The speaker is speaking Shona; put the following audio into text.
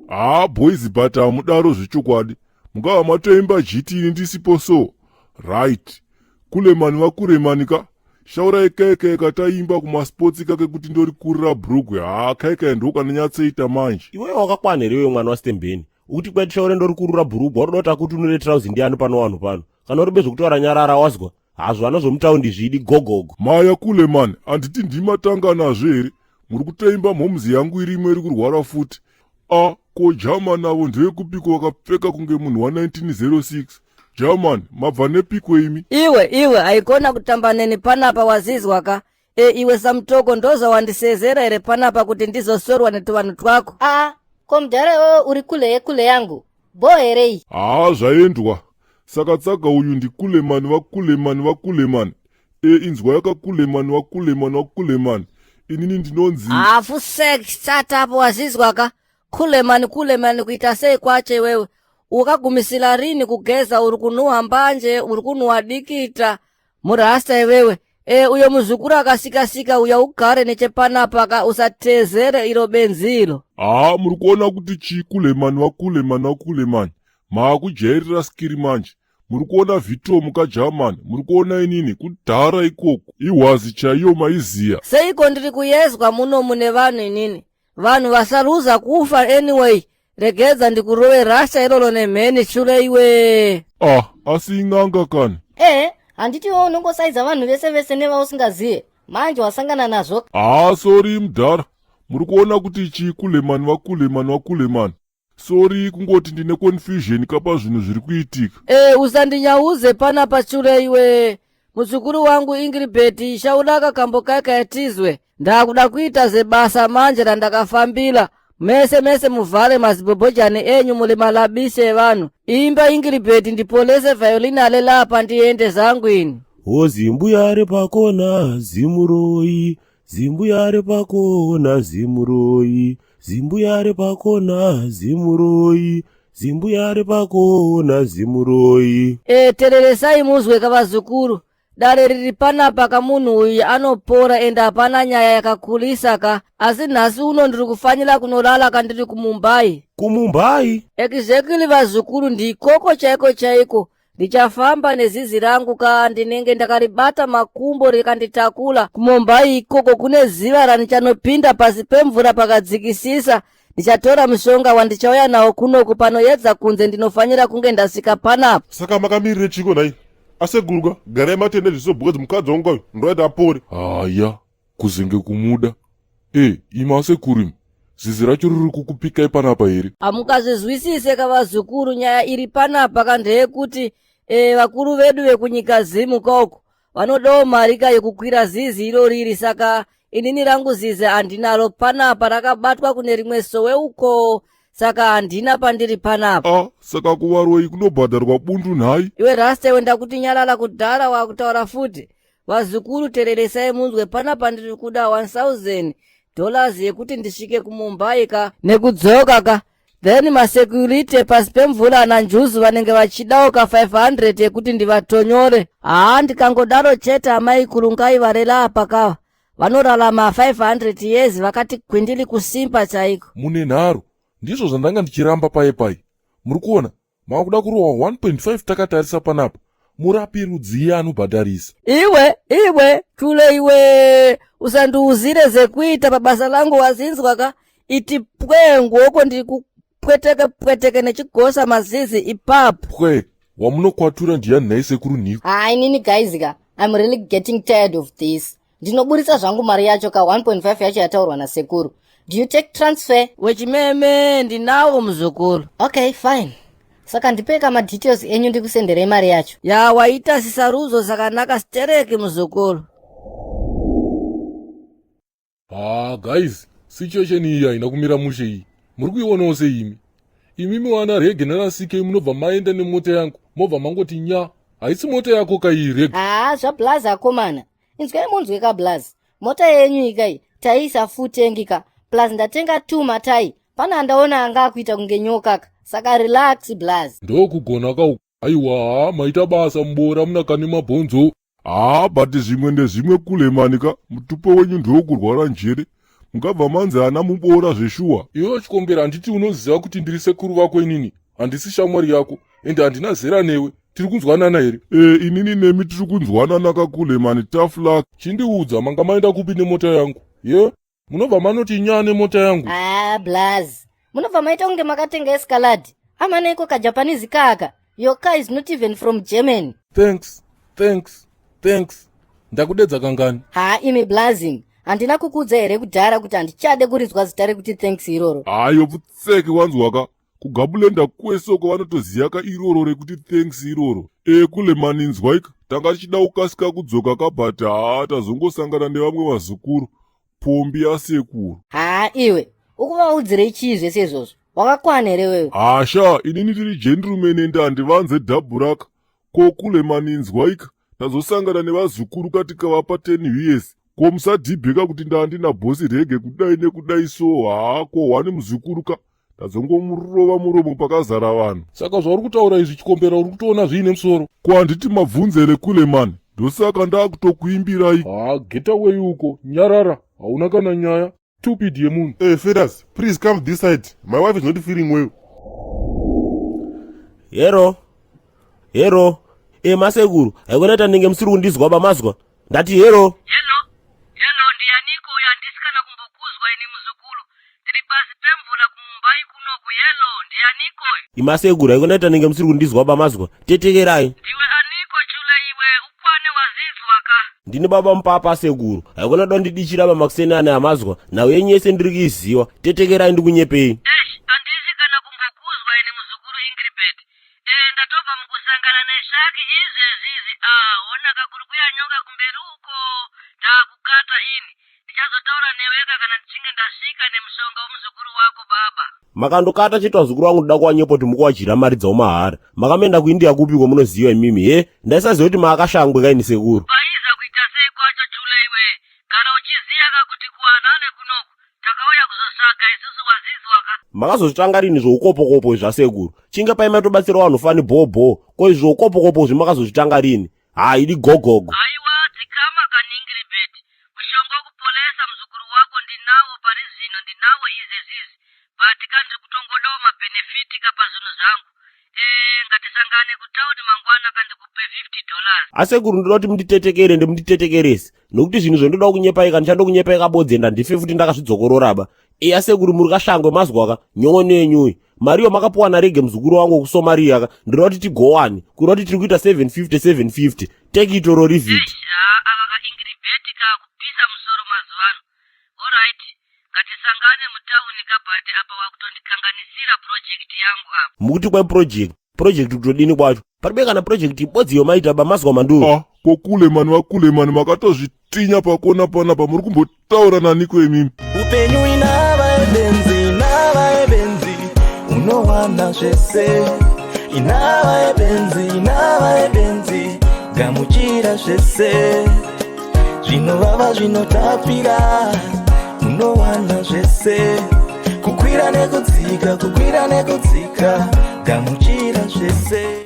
Haa boys, but hamudaro zvechokwadi. Mungava matoimba jiti ini ndisipo so. Right. Kulemani vakuremani ka. Shaurai kaikai kataimba kumasports kake kuti ndorikurira brugwe. Haa, kaikai ndokanonyatsoita manje. Iwewe wakakwana here iwe mwana waStembeni? Ukuti kwai tishaure ndorikurura bhurugwa, unoda kuti akutunure trauzi ndiani pano vanhu pano? Kana uri bezvekutaura nyarara wazwa. Hazvo anozomutaundi zvidi gogogo. Maya Kulemani, handiti ndimatanga nazvo here? Muri kutoimba mhomzi yangu irimo iri kurwara futi. A, ko German avo ndevekupiko vakapfeka kunge munhu wa1906? German, mabva nepiko imi? Iwe iwe, haikona kutamba neni panapa, wazizwa ka? E iwe Samutoko, ndozawandisezera here panapa kuti ndizosorwa netuvanhu twako? Aa, ko mudhara iwewe uri kule yekule yangu bo here iyi? Haa, zvaendwa. Saka tsaga uyu ndiKulemani vaKulemani vaKulemani. E, inzwa yakaKulemani vaKulemani vaKulemani. Inini ndinonzi Hafu sek chatapo, wazizwa ka? Kulemani kulemani kuita sei kwacho iwewe? Ukagumisira rini kugeza? Uri kunuha mbanje, uri kunuha dikita murasta iwewe. E, uyo muzukuru akasikasika uya ugare nechepanapa ka, usatezere iro benzilo. Haa, muri kuona kuti chii Kulemani vaKulemani vaKulemani? Maakujairira skiri manje. Muri kuona Vitomu kaGerman, muri kuona inini kudhara ikoko ihwazi chaiyo maiziya. Seiko ndiri kuyezwa muno mune vanhu inini? Vanhu vasaruza kufa. Anyway, regedza ndikurove rasha iroro nemheni shure iwe. Ah, asi ing'anga kani? Ee, handiti iwe unongosaidza vanhu vese vese nevausingaziye? Manje wasangana nazvo. Haa, sorry mudhara. Muri kuona kuti chii Kulemani vaKulemani vaKulemani? Sorry, kungoti ndine confusion kapa zvinhu zviri kuitika. E, usandinyauze panapa shure iwe. Muzukuru wangu Ingiribheti, shaudaka kambo kaikayatizwe. Ndakuda kuita zebasa manje randakafambira. Mese mese muvhare mazibhobhojani enyu, muri malabise evanhu. Imba Ingiribheti, ndipolese violin alelapa ndiende zangu ini. O zimbuya repakona zimuroi, zimbuya repakona zimuroi, zimbuya repakona zimuroi, zimbuya repakona zimuroi. E, tereresai muzwe kavazukuru. Dare riri panapa kamunhu uyu anopora ende hapana nyaya yakakurisa ka. Asi nhasi uno ndiri kufanira kunorara kandiri kuMumbai. KuMumbai? Exactly vazukuru, ndikoko chaiko chaiko. Ndichafamba nezizi rangu ka, ndinenge ndakaribata makumbo rikanditakura kuMumbai ikoko. Kune ziva randichanopinda pasi pemvura pakadzikisisa. Ndichatora mushonga wandichauya nawo kunoku panoedza kunze. Ndinofanira kunge ndasvika panapa. Saka makamirire chiko nhai aseguruka? Garai matende zviso because mukadzi wangu uyu ndoita apore. Haya, kuzenge kumuda. E, imi asekurimi, zizi racho riri kukupikai panapa here? Hamukazvizwisise kavazukuru. Nyaya iri panapa ka ndeyekuti vakuru vedu vekunyika zimu kauko vanodawo mari ka yekukwira zizi iro riri. Saka inini rangu zizi handinaro panapa, rakabatwa kune rimwe sowe uko, saka handina pandiri panapa. A, saka kuvaroi kunobhadharwa bundu nhai? Iwe rasta iwe, ndakuti nyarara kudhara, wakutaura futi. Vazukuru, tereresai munzwe. Panapa ndiri kuda $1000 yekuti ndisvike kuMumbai ka nekudzoka ka. Then masecurity pasi pemvura ana njuzu vanenge vachidawo ka 500 yekuti ndivatonyore. Haa, ndikangodaro chete amai kurungai varela apa kava vanorarama 500 years vakati kwindili kusimba chaiko. Mune nharo, ndizvo zvandanga ndichiramba paye pai. Muri kuona makuda kurohwa 1.5 takatarisa panapa. Murapi rudziye anobhadharisa? Iwe iwe chule iwe, usandiuzire zekuita pabasa langu, wazinzwa ka? Iti pwe nguoko ndikupweteke pweteke nechigosa mazizi ipapo. Pwe wamunokwatura ndiyani nhai sekuru Nhiko? Hai nini guys ka, I'm really getting tired of this. Ndinoburitsa zvangu mari yacho ka, 1.5 yacho yataurwa nasekuru. Do you take transfer? Wechimeme ndinawo muzukuru. Okay, fine. Saka ndipeka madetails enyu ndikusenderei mari yacho. Ya, waita sisarudzo zakanaka stereki muzukuru. Haa guys, situation iyi haina kumira mushe iyi. Muri kuionawo seimi imimi wana Rege nana CK munobva maenda nemota yangu, mobva mangoti nya. Haisi mota yako kaiyi, Rege? Haa, zvablazi akomana, inzwai munzwe kablazi. Mota yenyu ikai taiisa full tank ka, plus ndatenga two matai pana andaona anga akuita kunge nyoka ka. Saka relax blaz. Ndokugona kauku. Aiwa, haa, maita basa mubora munakane mabhonzo. Haa, but zvimwe ndezvimwe kulemani ka. Mutupo wenyu ndowokurwara njere. Mungabva manzi ana muboora zveshuwa. Iwewe Chikombera, handiti unoziva kuti ndiri sekuru vako inini? Handisi shamwari yako, ende handina zera newe. Tiri kunzwanana here? E, inini nemi tiri kunzwanana kakulemani, tough luck. Chindiudza, manga maenda kupi nemota yangu? Ye? Munobva manoti nyaa nemota yangu. Ah, blaz, munobva maita kunge makatenga Escalade. Amaneko kaJapanese kaka. Your car is not even from Germany. Thanks, thanks, thanks. Ndakudedza kangani? Haa imi blazing, handina kukuudza here kudhara kuti handichade kuridzwa zita rekuti thanks iroro? Hayo pfutseke wanzwaka. Kugabulenda kwese uko vanotoziya ka iroro rekuti thanks iroro. E kulemani inzwaika, tanga tichida kukasika kudzoka ka but haa tazongosangana nevamwe vazukuru. Pombi yasekuru. Haa iwe, ukuvaudzirei chii zvese izvozvo? Wakakwana here wewe? Hasha, inini ndiri gentleman ende handivanze dhabhuraka. Ko kulemani inzwaika, tazosangana nevazukuru ka tikavapa 10 years. Ko musadhibheka kuti ndandina bhosi rege kudai nekudai so haa ko hwani muzukuru ka ndazongomurova muromo pakazara vanhu. Saka zvauri kutaura izvi Chikombera uri kutoona zviine musoro? Ko handiti mabvunzere kulemani, ndosaka ndakutokuimbirai. Haa get away uko, nyarara, hauna kana nyaya. Stupid yemunhu. Hey Fedas, please come this side. My wife is not feeling well. Hero, hero, e masekuru, haikona tanenge musiri kundizwa bamazwa. Ndati hero. Hello, hello, ndiyaniko uyo? Handisi kana kumbokuzwa ini muzukuru. Ndiri pasi pemvura kuMumbai kunoku. Hello, ndiyaniko uyo? Imasekuru, haikona tanenge musiri kundizwa bamazwa. Tetekerai. Ndiwe aniko chule iwe? Ukwane wazizwa ka? Ndini baba mupapa sekuru. Haikona dondidichira bamakuseni ane amazwa. Nhau yenyu yese ndiri kuiziwa. Tetekerai ndikunyepei. Eish, handisi kana kumbokuzwa ini muzukuru Ingribet. Eh, ndatobva mukusangana neshaki izvezvi izvi. Ah, honaka kuri kuyanyoka kumberi uko. Ndakukata ini. Ndichazotaura neweka kana ndichinge ndasvika nemushonga womuzukuru wako baba. Makandokata chete vazukuru vangu ndoda kuvanyepa kuti mukuvadyira mari dzavo mahara. Makamboenda kuIndia kupi kwamunoziva imimi he? Ndaisaziva kuti maakashangwe kaini sekuru. Paiza kuita sei kwacho chule iwe? Kana uchiziya ka kuti kuHarare kunoku takauya kuzotsvaga isusu wazizwa ka? Makazozvitanga rini zvoukopokopo izvi zvasekuru? Chinge pai maitobatsira vanhu fani bhoo bhoo. Ko izvi zvoukopokopo izvi makazozvitanga rini? Haa idi gogogo. Aiwa dzikama kaNingribet. Mushonga wekupolesa muzukuru wako ndinawo pari zvino ndinawo izvezvizvi but ka ndiri kutongodawo mabenefit ka pazvinhu zvangu. Eh ngatisangane kutown mangwana ka ndikupe 50 dollars. Asekuru ndoda kuti munditetekere ende munditetekerese nokuti zvinhu zvondoda kunyepai ka ndichandokunyepai kabodzi ende handife futi ndakazvidzokorora ba. E asekuru muri kashangwe mazwaka nyon'ono yenyuyi. Mari iyo makapuwa naRege muzukuru wangu wekuSomaria ka ndinoda kuti tigowani kureva kuti tiri kuita 750 750 take it or leave it. Eish haa aka ka Ingribet kakupisa musoro mazuvano. Alright ngatisangane mutown ka but apa wakutondikanganisira project yangu apa. Mukuti kwai project project kutodini kwacho paribe kana project ibodzi yomaita bamazwa manduru. Ah, ko kulemani vakulemani makatozvitinya pakona panapa muri kumbotaura naniko imimi? Upenyu inava yebenzi, inava yebenzi, unowana zvese. Inava yebenzi, inava yebenzi, gamuchira zvese. Zvinovava zvinotapira, unowana zvese. Kukwira nekudzika, kukwira nekudzika, gamuchira zvese.